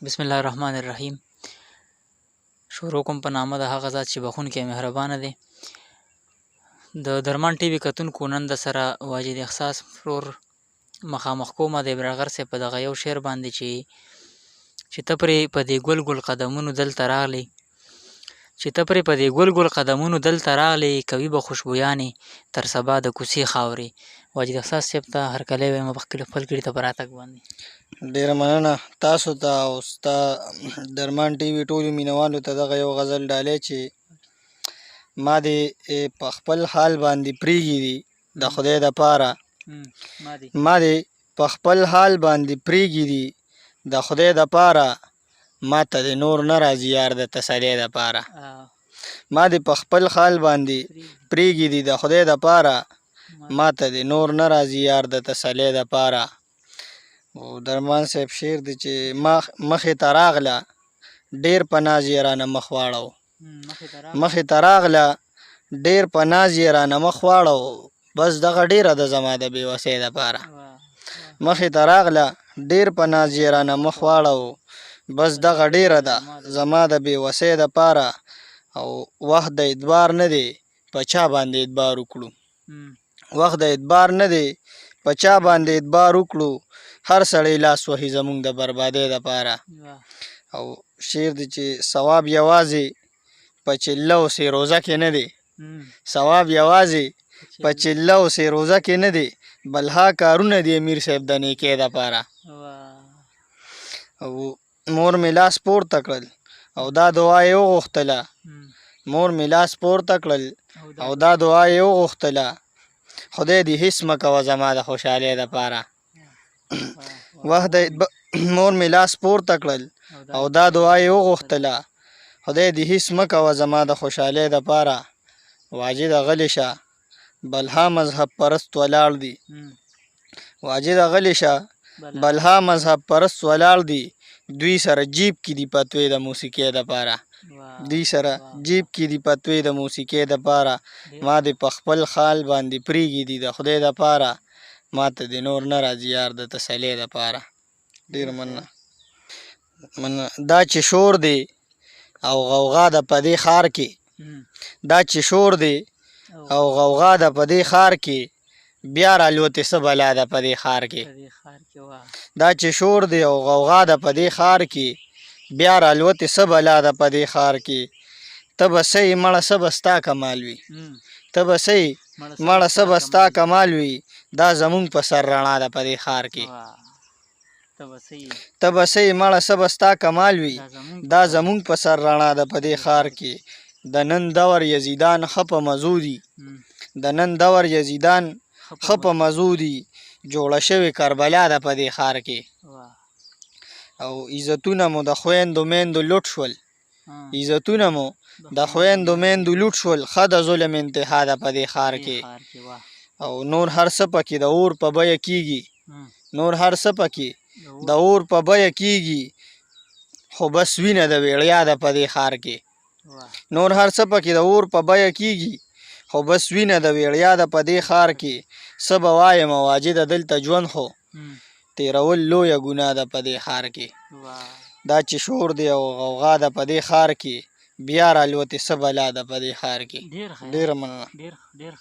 بسم الله الرحمن الرحیم. شروع کوم په نامه د هغه ذات چې بخښونکی مهربانه دی. د درمان ټي وي کتونکو، نن د سره واجد احساس ورور مخامخ کومه د ابراغر صاحب په دغه یو شعر باندې چې ته پرې په دې ګل ګل قدمونو دلته راغلې، چې ته پرې په دې ګل ګل قدمونو دلته راغلې، کوي به خوشبویانې تر سبا د کوڅې خاورې. واجد احساس صاحب ته هرکلی وایم په خپل خپل کړي ته په راتګ باندې. ډیره مننه تاسو ته او ستا درمان ټي وي ټولو مینوالو ته. دغه یو غزل ډالۍ چې ما دې په خپل حال باندې پریږي دي د خدای د پاره، ما دې په خپل حال باندې پریږي دي د خدای د پاره، ما ته دې نور نه راځي یار د تسلۍ د پاره. ما دې په خپل حال باندې پریږي دي د خدای د پاره، ما ته دې نور نه راځي یار د تسلۍ د پاره. او درمان صاحب شعر دی چې ما مخې ته راغله ډېر په ناز یې رانه مخ واړو، مخې ته راغله ډېر په ناز یې رانه مخ واړو، بس دغه ډېره ده زما د بې وسۍ دپاره. مخې ته راغله ډېر په ناز یې رانه مخ واړو، بس دغه ډېره ده زما د بې وسۍ دپاره. او وخت د اعتبار نه دی په چا باندې اعتبار وکړو، وخت د اعتبار نه دی په چا باندې اعتبار وکړو، هر سړی لاس وهي زمونږ د بربادۍ دپاره. او شعر دی چې ثواب یوازې په چله او سې روزه کې نه دی، ثواب یوازې په چله او سې روزه کې نه دی، بلها کارونه دي امیر صاحب د نیکۍ دپاره. او مور مې لاس پورته کړل او دا دعا یې وغوښتله، مور مې لاس پورته کړل او دا دعا یې وغوښتله، خدای دې هیڅ مه کوه زما د خوشحالۍ دپاره. وخت مور مې لاس پورته کړل او دا دعا یې وغوښتله، خدای دې هیڅ مه کوه زما د خوشحالۍ دپاره. واجده غلې شه بلها مذهب پرست ولاړ دي، واجده غلې شه بلها مذهب پرست ولاړ دي، دوی سره جیب کې دي پتوې د موسیقۍ دپاره، دوی سره جیب کې دي پتوې د موسیقۍ دپاره. ما دې په خپل خال باندې پریږي دي د خدای دپاره، ما ته دې نور نه راځي یار د تسلۍ دپاره. ډېره مننه. مننه. دا چې شور دی او غوغا ده په دې ښار کې، دا چې شور دی او غوغا ده په دې ښار کې، بیا رالوتې څه بلا ده په دې ښار کې. دا چې شور دی او غوغا ده په دې ښار کې، بیا رالوتې څه بلا ده په دې ښار کې. ته به څه یې مړه څه به ستا کمال وي، ته به څه یې مړه څه به ستا کمال وي، دا زمونږ په سر رڼا ده په دې ښار کې. ته به څه یې مړه څه به ستا کمال وي، دا زمونږ په سر رڼا ده په دې ښار کې. د نن دور یزیدان ښه په مزو دي، د نن دور یزیدان ښه په مزو دي، جوړه شوې کربلا ده په دې ښار کې. او عزتونه مو د خویندو میندو لوټ شول، عزتونه مو د خویندو میندو لوټ شول، ښه د ظلم انتها ده په دې ښار کې. او نور هر څه پکې د اور په بیه کیږي، نور هر څه پکې د اور په بیه کیږي، خو بس وینه د ویړیا ده په دې ښار کې. نور هر څه پکې د اور په بیه کیږي، خو بس وینه د ویړیا ده په دې ښار کې. څه به وایم واجده دلته ژوند خو تېرول لویه ګناه ده په دې ښار کې. دا چې شور دی او غوغا ده په دې ښار کې، بیا رالوتې څه بلا ده په دې ښار کې. ډېره مننه. ډېر ډېر.